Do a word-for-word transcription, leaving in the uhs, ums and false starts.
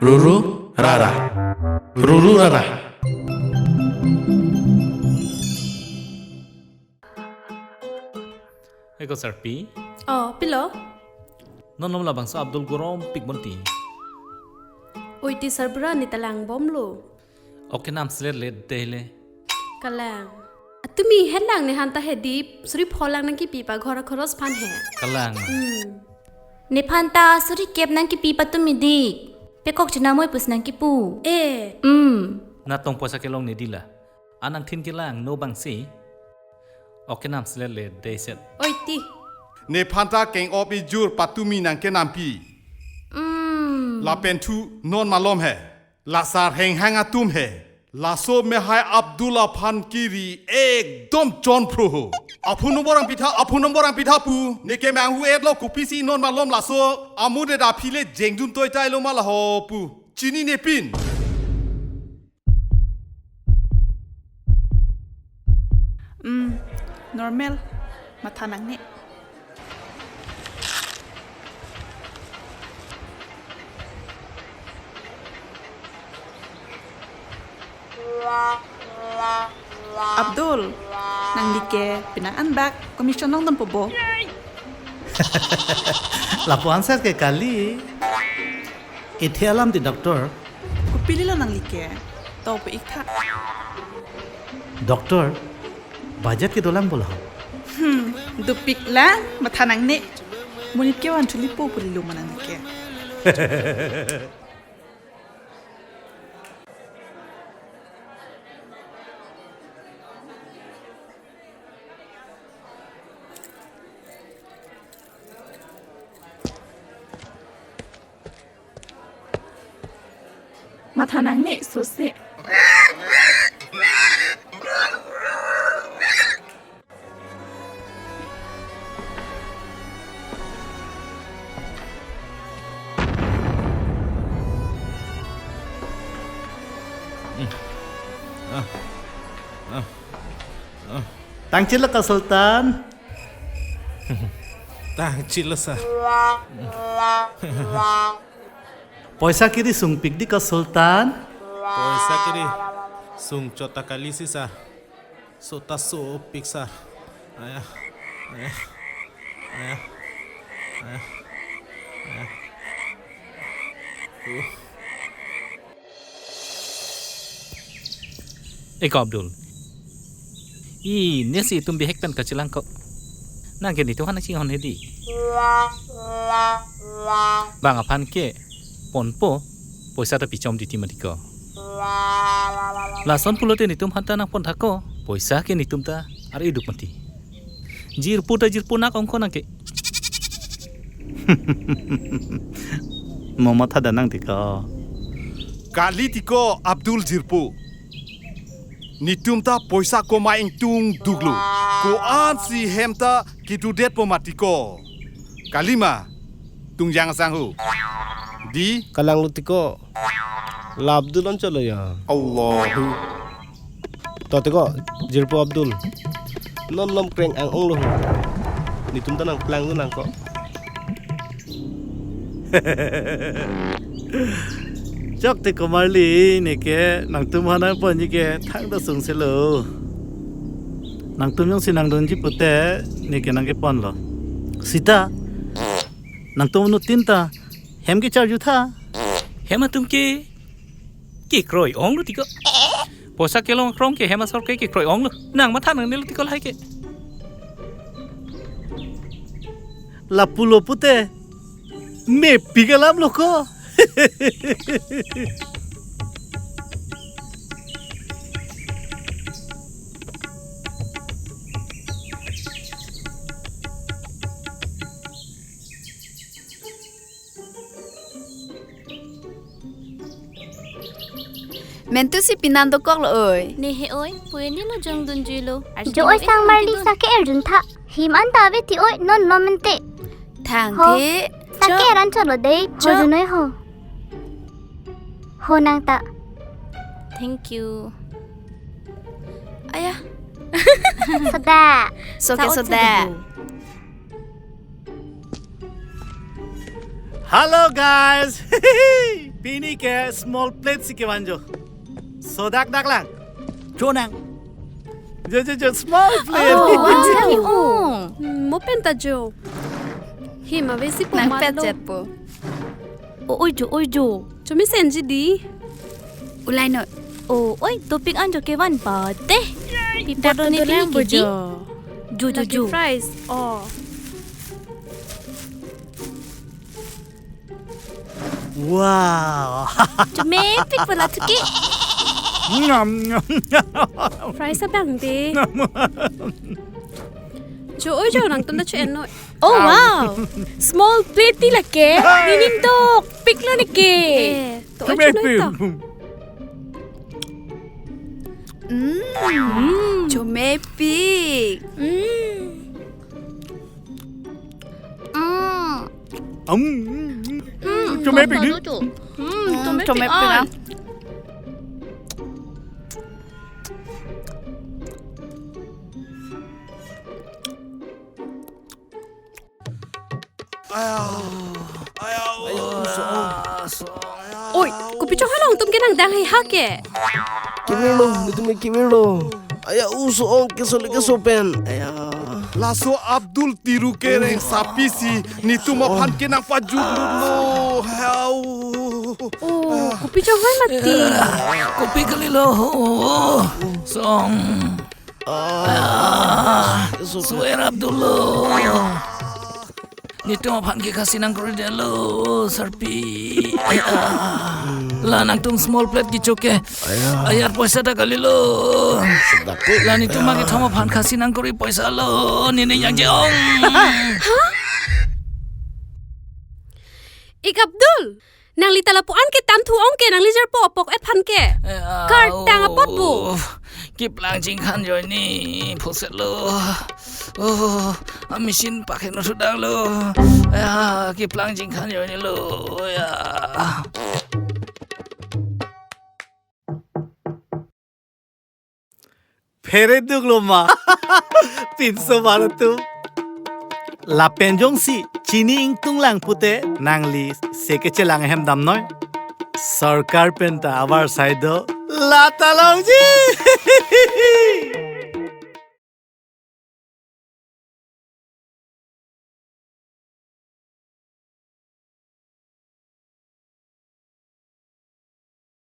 Ruru rara. Ruru rara. Eko sarpi. Oh, pilo? Non nom labangso Abdul gorom pik bonti. Oi ti sarbura ne ta langbomlo. Oke nam slet let dei le. Kalang. Tumi henang ne hanta hedi suri pholang nangkipi pa ghor khoros aphan he. Kalang. Hmm. Nephan ta suri kep nangkipi pa tumi dik. Pekok chinamoi pusi nangkipu. Eh. Hmm. Na tong poisa kelong ne dila. Anang thin kelang no bangsi. Oke nam slet let dei set. Oi ti. Nephan ta keng-op ijur pa tumi nangkenampi. Hmm. Lapen thu non malom he. La sar henghang atum he. Laso mehai Abdul aphan kiri ekdom chonphro ho. Aphun nombor ang pitha, aphun nombor ang pitha pu. Neke manghu etlo kopisi non malom laso. Amu de da phile jengdun toi tai lo ma laho pu. Chinine pin. Hmm, normal. Matha nangne. Abdul, nangli ke penang anbak commission longdunpo bo? Lapu answer ke kali. Ithe alam ti doctor. Kopilo nangli ke? To pu ik tha. Doctor, budget kedolang bola. Hmm, dopik lang, matha nangne. Monit ke one chuli po pulilo ma nangli ke. Matha nangne sose. Tangchilo ka Sultan. Tangchilo sir. Poisa kiri sungpik di ka Sultan. Poisa kiri sungchot ta kali si sir. Sota sopik sir. Aya, aya, aya, aya, aya, aya. Uh. Eko Abdul. I nesi itum bihek pen kachelang ko. Nangke netum aphan nangchinghon hedi. Bang aphan ke ponpo, poisa ta pichom titi mati ko. Lason pulote netum aphan ta nangpon tha ko, poisa ke netum ta ar-e duk mati. Jirpo ta jirpo nak ongko nangke. Mo matha danang tiko. Kali tiko Abdul jirpo. Netum ta poisa koma ingtung duklo. Ko-ansi hem ta kedodetpo mati ko. Kali ma, Tungjang Sangho. Di? Kalanglo tiko. La Abdul anchot lo ya. Allahu. To tiko, jirpo Abdul. Non lom kreng ang-ong lo. Netum ta nangplangdun nang ko. Chok tiko marli, neke nangtum aphan nangponji ke thangta sungse lo. Nangtum jongsi nangdunji pute neke nangkeponlo. Sita, nangtum anuttin ta hem kecharju tha. Hem atum ke kekroi onglo tiko. Poisa kelong krong ke hem asor ke kekroi onglo. Nang matha nangnelo tiko lahai ke. Lapulo pute mepik alam lo ko. Mentu si pinan dokok lo oi. Ne he oi, pueni lo jongdunjuilo. Jo oi sang marli sake erjun tha. Him anta ave ti oi non lo mente. Thang Ho. The. Sake Cho. Ran cholo dei. Cho. Ho junoi ho. Ho nang ta. Thank you. Aya. Soda. Soke Sa soda. Hello guys. Pini ke small plate si kevanjo. Sodak dak lang. Cho nang. Jo jo jo small plate. Oh, wow. Oh. Hmm, mo pen ta jo. Him ave si po nang pet mat lo. Jet po. O oi jo, oi jo. Chumi senji di. Ulai no. O oi, topic an jo kevan pa te. Pi dak podo ne to pi dolang kiji. Bojo. Jo jo jo. Lagi fries. Oh. Wow. Chumi pik pala tuki. Ngam ngam. Fries abang de. Jo oi jo nangtum ta cho-en noi. Oh, wow. Small plate ti lake. Hey. Nining dok. Pik lo neke. Eh, to Chumi cho noi pik. To. Mm. Mm. Chumi pik. Mm. Mm. Mm. Mm. Chumi pik ni. Mm, chumi pik, ah. Oi, kopi chong halong tum kenang dang hai ha ke. Kevir lo, netum kevir lo. Aya uso ong keso le keso pen. Aya. Laso Abdul tiru kereng sapi si netum aphan kenang pajut lo. Hau. Oh, kopi chong hai mati. Kopi kalilo. Song. Ah, suer Abdul lo. Netum aphan ke khasi nangkori detlo, sarpi. Ah, la nangtum small plate kecho ke. Aya. Ayar poisa ta kalilo. Sedak ko. La netum ma kethom aphan khasi nangkori poisa lo. Nini yang jong. Hah? Ik Abdul. Nangli ta lapu-an ke tanthu ong ke, nangli jar po apok aphan ke. Eh, ah, kar tang apot bo. Oh, keplang jingkhan joini phuset lo. Oh, a machine pakhen thudang lo. Ah, keplang jingkhan joini lo. Ya. Phere duk lo ma. Pinso baru tu. Lapen jongsi chini ingtung lang pute nangli seke chelang hem damnoi. Sorkar pen ta abar sai do. Lata longji.